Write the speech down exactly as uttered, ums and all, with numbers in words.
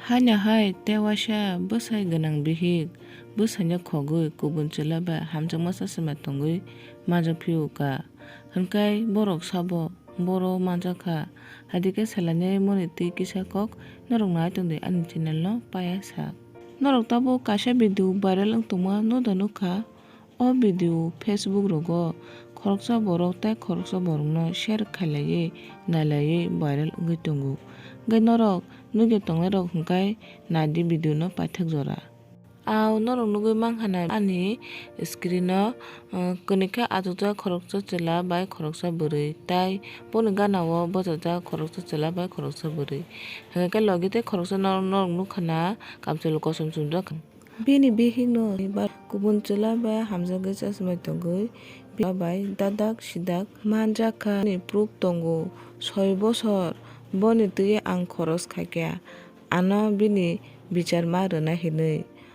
Haino hai tei waisa bwsai gwnang bihik bwsaino khogwi kubun chwla bai hamjakma chachima tongwi manjak phiyokha. Hwnkhai borok sabo boro manjakha. Hadikhe salainai moni twi kisa kok norok nai tongdi ani channel no paiya sak. Norok tabuk kaisa video viral wng tongma no da nukha. O video Facebook rogo khoroksa borok tei khoroksa borokno share khailaiwi nailaiwi viral wngwi tongo. Hwnkhe norok nugwi tongnairok hwnkhe naidi video no paithak jora. Ao norok nugwi mankha na ani screen o, uh, kwnwi khe achukjak khoroksa chwla bai khoroksa bwrwi tei boni gana o bwchajak khoroksa chwla bai khoroksa bwrwi. Hwnkhe logi tei khoroksa norok, norok nukha na kamchwlwi kosom chumjak. Bini bihikno ba kubun chwla bai hamjagwi chachimai tongwi bai dadak sidak manjakha ni proof tongo. Soi bosor boni twi ang khoros khaikha, ano bini bichar ma rwna hinwi.